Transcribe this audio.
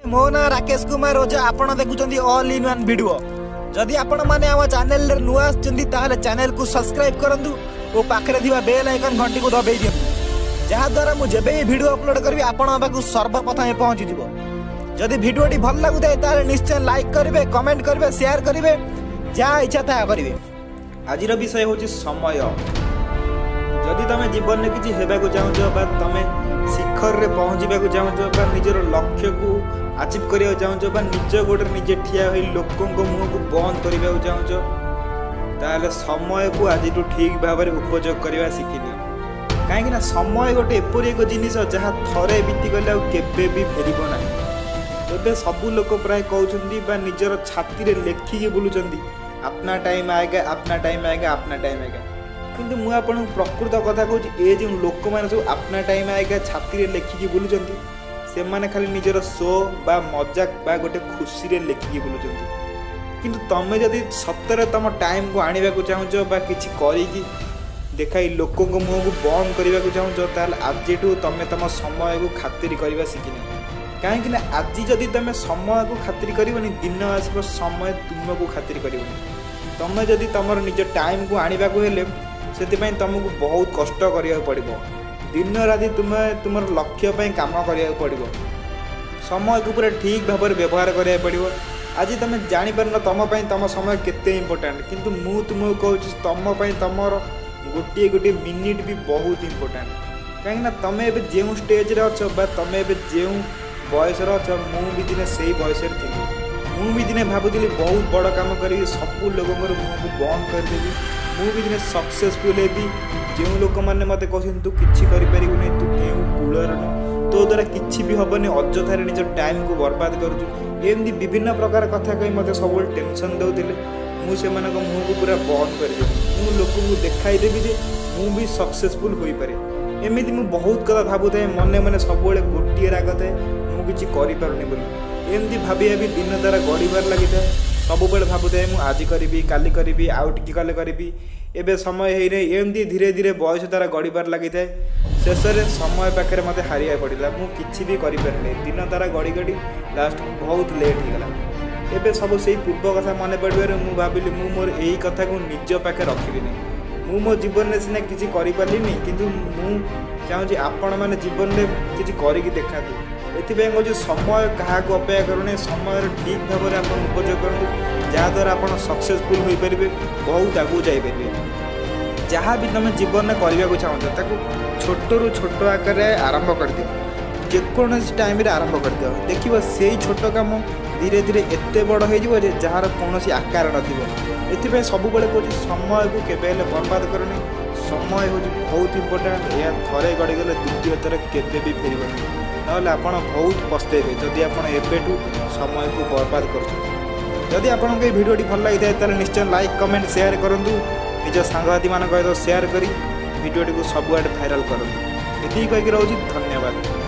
ମୋ ନାଁ ରାକେଶ କୁମାର ଓଝା। ଆପଣ ଦେଖୁଛନ୍ତି ଅଲ୍ ଇନ୍ ୱାନ୍ ଭିଡ଼ିଓ। ଯଦି ଆପଣମାନେ ଆମ ଚ୍ୟାନେଲରେ ନୂଆ ଆସିଛନ୍ତି, ତାହେଲେ ଚ୍ୟାନେଲକୁ ସବସ୍କ୍ରାଇବ୍ କରନ୍ତୁ ଓ ପାଖରେ ଥିବା ବେଲ୍ ଆଇକନ୍ ଘଣ୍ଟିକୁ ଦବାଇ ଦିଅନ୍ତୁ, ଯାହାଦ୍ୱାରା ମୁଁ ଯେବେ ବି ଭିଡ଼ିଓ ଅପଲୋଡ଼ କରିବି, ଆପଣଙ୍କ ପାଖକୁ ସର୍ବପ୍ରଥମେ ପହଞ୍ଚିଯିବ। ଯଦି ଭିଡ଼ିଓଟି ଭଲ ଲାଗୁଥାଏ, ତାହେଲେ ନିଶ୍ଚୟ ଲାଇକ୍ କରିବେ, କମେଣ୍ଟ କରିବେ, ସେୟାର କରିବେ, ଯାହା ଇଚ୍ଛା ତାହା କରିବେ। ଆଜିର ବିଷୟ ହେଉଛି ସମୟ। ଯଦି ତମେ ଜୀବନରେ କିଛି ହେବାକୁ ଚାହୁଁଛ ବା ତମେ ଶିଖରରେ ପହଞ୍ଚିବାକୁ ଚାହୁଁଛ ବା ନିଜର ଲକ୍ଷ୍ୟକୁ ଆଚିଭ୍ କରିବାକୁ ଚାହୁଁଛ ବା ନିଜ ଗୋଡ଼ରେ ନିଜେ ଠିଆ ହୋଇ ଲୋକଙ୍କ ମୁହଁକୁ ବନ୍ଦ କରିବାକୁ ଚାହୁଁଛ, ତାହେଲେ ସମୟକୁ ଆଜିଠୁ ଠିକ୍ ଭାବରେ ଉପଯୋଗ କରିବା ଶିଖିନିଅ। କାହିଁକିନା ସମୟ ଗୋଟେ ଏପରି ଏକ ଜିନିଷ, ଯାହା ଥରେ ବିତିଗଲେ ଆଉ କେବେ ବି ଫେରିବ ନାହିଁ। ଏବେ ସବୁ ଲୋକ ପ୍ରାୟ କହୁଛନ୍ତି ବା ନିଜର ଛାତିରେ ଲେଖିକି ବୁଲୁଛନ୍ତି, "अपना ଟାଇମ୍ आएगा, अपना ଟାଇମ୍ आएगा, अपना ଟାଇମ୍ आएगा।" କିନ୍ତୁ ମୁଁ ଆପଣଙ୍କୁ ପ୍ରକୃତ କଥା କହୁଛି, ଏ ଯେଉଁ ଲୋକମାନେ ସବୁ "अपना ଟାଇମ୍ आएगा" ଛାତିରେ ଲେଖିକି ବୁଲୁଛନ୍ତି, ସେମାନେ ଖାଲି ନିଜର ଶୋ ବା ମଜାକ ବା ଗୋଟେ ଖୁସିରେ ଲେଖିକି ବୁଲୁଛନ୍ତି। କିନ୍ତୁ ତମେ ଯଦି ସତରେ ତମ ଟାଇମ୍କୁ ଆଣିବାକୁ ଚାହୁଁଛ ବା କିଛି କରିକି ଦେଖାଇ ଲୋକଙ୍କ ମୁହଁକୁ ବନ୍ଦ କରିବାକୁ ଚାହୁଁଛ, ତାହେଲେ ଆଜିଠୁ ତମେ ତମ ସମୟକୁ ଖାତିରି କରିବା ଶିଖିନିଅ। କାହିଁକି ନା ଆଜି ଯଦି ତମେ ସମୟକୁ ଖାତିରି କରିବନି, ଦିନ ଆସିବ ସମୟ ତୁମକୁ ଖାତିରି କରିବନି। ତମେ ଯଦି ତମର ନିଜ ଟାଇମ୍କୁ ଆଣିବାକୁ ହେଲେ, ସେଥିପାଇଁ ତମକୁ ବହୁତ କଷ୍ଟ କରିବାକୁ ପଡ଼ିବ। ଦିନ ରାତି ତୁମେ ତୁମର ଲକ୍ଷ୍ୟ ପାଇଁ କାମ କରିବାକୁ ପଡ଼ିବ। ସମୟକୁ ପୁରା ଠିକ୍ ଭାବରେ ବ୍ୟବହାର କରିବାକୁ ପଡ଼ିବ। ଆଜି ତମେ ଜାଣିପାରୁନ ତମ ପାଇଁ ତମ ସମୟ କେତେ ଇମ୍ପୋର୍ଟାଣ୍ଟ, କିନ୍ତୁ ମୁଁ ତୁମକୁ କହୁଛି, ତମ ପାଇଁ ତମର ଗୋଟିଏ ଗୋଟିଏ ମିନିଟ୍ ବି ବହୁତ ଇମ୍ପୋର୍ଟାଣ୍ଟ। କାହିଁକିନା ତମେ ଏବେ ଯେଉଁ ଷ୍ଟେଜ୍ରେ ଅଛ ବା ତମେ ଏବେ ଯେଉଁ ବୟସରେ ଅଛ, ମୁଁ ବି ଦିନେ ସେଇ ବୟସରେ ଥିଲି। ମୁଁ ବି ଦିନେ ଭାବୁଥିଲି ବହୁତ ବଡ଼ କାମ କରିବି, ସବୁ ଲୋକଙ୍କର ମୁହଁକୁ ବନ୍ଦ କରିଦେବି, ମୁଁ ବି ଦିନେ ସକ୍ସେସଫୁଲ୍ ହେବି। ଯେଉଁ ଲୋକମାନେ ମୋତେ କହୁଛନ୍ତି, "ତୁ କିଛି କରିପାରିବୁନି, ତୁ କେଉଁ କୂଳର ନୁହଁ, ତୋ ଦ୍ୱାରା କିଛି ବି ହେବନି, ଅଯଥାରେ ନିଜ ଟାଇମ୍କୁ ବର୍ବାଦ କରୁଛୁ," ଏମିତି ବିଭିନ୍ନ ପ୍ରକାର କଥା କହି ମୋତେ ସବୁବେଳେ ଟେନସନ୍ ଦେଉଥିଲେ, ମୁଁ ସେମାନଙ୍କ ମୁହଁକୁ ପୁରା ବନ୍ଦ କରିଦେବି। ମୁଁ ଲୋକଙ୍କୁ ଦେଖାଇଦେବି ଯେ ମୁଁ ବି ସକ୍ସେସଫୁଲ୍ ହୋଇପାରେ। ଏମିତି ମୁଁ ବହୁତ କଥା ଭାବୁଥାଏ। ମନେ ମନେ ସବୁବେଳେ ଗୋଟିଏ ରାଗ ଥାଏ, ମୁଁ କିଛି କରିପାରୁନି ବୋଲି। ଏମିତି ଭାବି ଭାବି ଦିନ ଦ୍ୱାରା ଗଡ଼ିବାରେ ଲାଗିଥାଏ। ସବୁବେଳେ ଭାବୁଥାଏ, ମୁଁ ଆଜି କରିବି, କାଲି କରିବି, ଆଉ ଟିକେ କଲେ କରିବି, ଏବେ ସମୟ ହେଇନି। ଏମିତି ଧୀରେ ଧୀରେ ବୟସ ଦ୍ୱାରା ଗଡ଼ିବାରେ ଲାଗିଥାଏ। ଶେଷରେ ସମୟ ପାଖରେ ମୋତେ ହାରିବାକୁ ପଡ଼ିଲା। ମୁଁ କିଛି ବି କରିପାରିନି। ଦିନ ଦ୍ୱାରା ଗଡ଼ି ଗଡ଼ି ଲାଷ୍ଟକୁ ବହୁତ ଲେଟ୍ ହେଇଗଲା। ଏବେ ସବୁ ସେଇ ପୂର୍ବ କଥା ମନେ ପଡ଼ିବାରୁ ମୁଁ ଭାବିଲି, ମୁଁ ମୋର ଏଇ କଥାକୁ ନିଜ ପାଖେ ରଖିବିନି। ମୁଁ ମୋ ଜୀବନରେ ସିନା କିଛି କରିପାରିଲିନି, କିନ୍ତୁ ମୁଁ ଚାହୁଁଛି ଆପଣମାନେ ଜୀବନରେ କିଛି କରିକି ଦେଖାନ୍ତୁ। ଏଥିପାଇଁ କହୁଛି, ସମୟ କାହାକୁ ଅପେକ୍ଷା କରୁନି। ସମୟର ଠିକ୍ ଭାବରେ ଆପଣ ଉପଯୋଗ କରନ୍ତୁ, ଯାହାଦ୍ୱାରା ଆପଣ ସକ୍ସେସଫୁଲ୍ ହୋଇପାରିବେ, ବହୁତ ଆଗକୁ ଯାଇପାରିବେ। ଯାହା ବି ତୁମେ ଜୀବନରେ କରିବାକୁ ଚାହୁଁଛ, ତାକୁ ଛୋଟରୁ ଛୋଟ ଆକାରରେ ଆରମ୍ଭ କରିଦିଅ। ଯେକୌଣସି ଟାଇମ୍ରେ ଆରମ୍ଭ କରିଦିଅ। ଦେଖିବ, ସେଇ ଛୋଟ କାମ ଧୀରେ ଧୀରେ ଏତେ ବଡ଼ ହେଇଯିବ ଯେ ଯାହାର କୌଣସି ଆକାର ନଥିବ। ଏଥିପାଇଁ ସବୁବେଳେ କହୁଛି, ସମୟକୁ କେବେ ହେଲେ ବର୍ବାଦ କରନି। ସମୟ ହେଉଛି ବହୁତ ଇମ୍ପୋର୍ଟାଣ୍ଟ। ଏହା ଥରେ ଗଡ଼ିଗଲେ ଦ୍ୱିତୀୟ ଥର କେବେ ବି ଫେରିବନି। ନହେଲେ ଆପଣ ବହୁତ ପସ୍ତେଇବେ, ଯଦି ଆପଣ ଏବେଠୁ ସମୟକୁ ବର୍ବାଦ କରୁଛନ୍ତି। ଯଦି ଆପଣଙ୍କୁ ଏଇ ଭିଡ଼ିଓଟି ଭଲ ଲାଗିଥାଏ, ତାହେଲେ ନିଶ୍ଚୟ ଲାଇକ୍, କମେଣ୍ଟ, ସେୟାର କରନ୍ତୁ। ନିଜ ସାଙ୍ଗସାଥିମାନଙ୍କ ସହିତ ସେୟାର କରି ଭିଡ଼ିଓଟିକୁ ସବୁଆଡ଼େ ଭାଇରାଲ୍ କରନ୍ତୁ। ଏତିକି କହିକି ରହୁଛି। ଧନ୍ୟବାଦ।